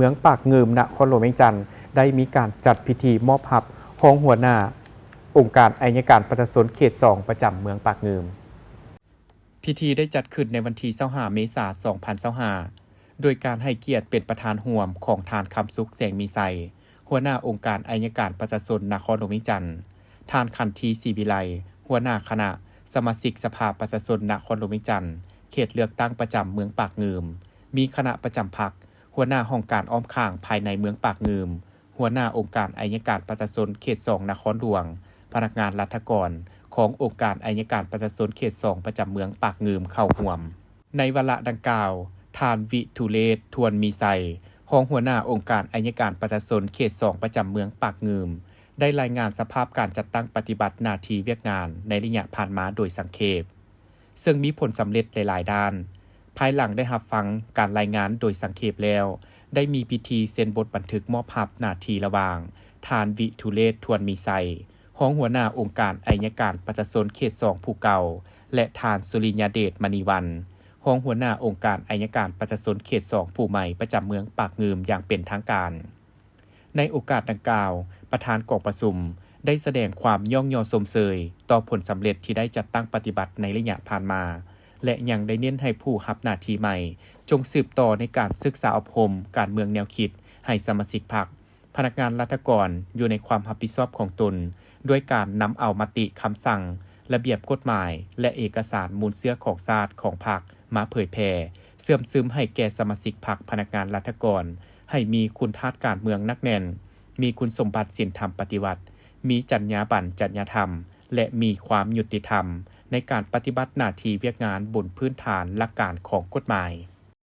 ເມືອງປາກງື່ມ ນະຄອນຫຼວງວຽງຈັນ ໄດ້ມີການຈັດພິທີມອບຮັບຮອງຫົວໜ້າອົງການໄອຍະການປະຊາຊົນເຂດສອງ ປະຈຳເມືອງປາກງື່ມ. ພິທີໄດ້ຈັດຂຶ້ນໃນວັນທີຊາວຫ້າ ເມສາ ສອງພັນຊາວຫ້າ ໂດຍການໃຫ້ກຽດເປັນປະທານຮ່ວມຂອງທ່ານ ຄຳສຸກ ແສງມີໄຊ ຫົວໜ້າອົງການໄອຍະການປະຊາຊົນນະຄອນຫຼວງວຽງຈັນ, ທ່ານ ຂັນທີ ສີວິໄລ ຫົວໜ້າຄະນະສະມາຊິກສະພາປະຊາຊົນນະຄອນຫຼວງວຽງຈັນ ເຂດເລືອກຕັ້ງປະຈຳເມືອງປາກງື່ມ, ມີຄະນະປະຈຳພັກ, ຫົວໜ້າຫ້ອງການອ້ອມຂ້າງພາຍໃນເມືອງປາກງື່ມ, ຫົວໜ້າອົງການໄອຍະການປະຊາຊົນເຂດສອງນະຄອນຫຼວງ, ພະນັກງານລັດຖະກອນຂອງອົງການໄອຍະການປະຊາຊົນເຂດສອງປະຈຳເມືອງປາກງື່ມເຂົ້າຮ່ວມ. ໃນວາລະດັ່ງກ່າວ, ທ່ານ ວິທຸເລດ ທວນມີໄຊ ຮອງຫົວໜ້າອົງການໄອຍະການປະຊາຊົນເຂດສອງປະຈຳເມືອງປາກງື່ມ ໄດ້ລາຍງານສະພາບການຈັດຕັ້ງປະຕິບັດໜ້າທີ່ວຽກງານໃນໄລຍະຜ່ານມາໂດຍສັງເຂບ. ເຊິ່ງມີຜົນສຳເລັດຫຼາຍໆດ້ານ. ພາຍຫຼັງໄດ້ຮັບຟັງການລາຍງານໂດຍສັງເຂບແລ້ວ, ໄດ້ມີພິທີເຊັນບົດບັນທຶກມອບຮັບໜ້າທີ່ລະຫວ່າງ ທ່ານ ວິທຸເລດ ທວນມີໄຊ ຮອງຫົວໜ້າອົງການໄອຍະການປະຊາຊົນເຂດສອງຜູ້ເກົ່າ ແລະ ທ່ານ ສຸລິຍະເດດ ມະນີວັນ ຮອງຫົວໜ້າອົງການໄອຍະການປະຊາຊົນເຂດສອງຜູ້ໃໝ່ປະຈຳເມືອງປາກງື່ມຢ່າງເປັນທາງການ. ໃນໂອກາດດັ່ງກ່າວ, ປະທານກອງປະຊຸມໄດ້ສະແດງຄວາມຍ້ອງຍໍຊົມເຊີຍຕໍ່ຜົນສຳເລັດທີ່ໄດ້ຈັດຕັ້ງປະຕິບັດໃນໄລຍະຜ່ານມາ ແລະ ຍັງໄດ້ເນັ້ນໃຫ້ຜູ້ຮັບໜ້າທີ່ໃໝ່ຈົ່ງສືບຕໍ່ໃນການສຶກສາອົບຮົມການເມືອງແນວຄິດໃຫ້ສະມາຊິກພັກ, ພະນັກງານລັດຖະກອນຢູ່ໃນຄວາມຮັບຜິດຊອບຂອງຕົນ ດ້ວຍການນຳເອົາມະຕິ, ຄຳສັ່ງ, ລະບຽບກົດໝາຍ ແລະ ເອກະສານມູນເຊື້ອຂອງຊາດຂອງພັກ ມາເຜີຍແຜ່, ເຊື່ອມຊຶມໃຫ້ແກ່ສະມາຊິກພັກ, ພະນັກງານລັດຖະກອນ ໃຫ້ມີຄຸນທາດການເມືອງໜັກແໜ້ນ, ມີຄຸນສົມບັດສິນທຳປະຕິວັດ, ມີຈັນຍາບັນ, ຈັນຍາທຳ ແລະ ມີຄວາມຍຸຕິທຳໃນການປະຕິບັດໜ້າທີ່ວຽກງານບົນພື້ນຖານຫຼັກການຂອງກົດໝາຍ.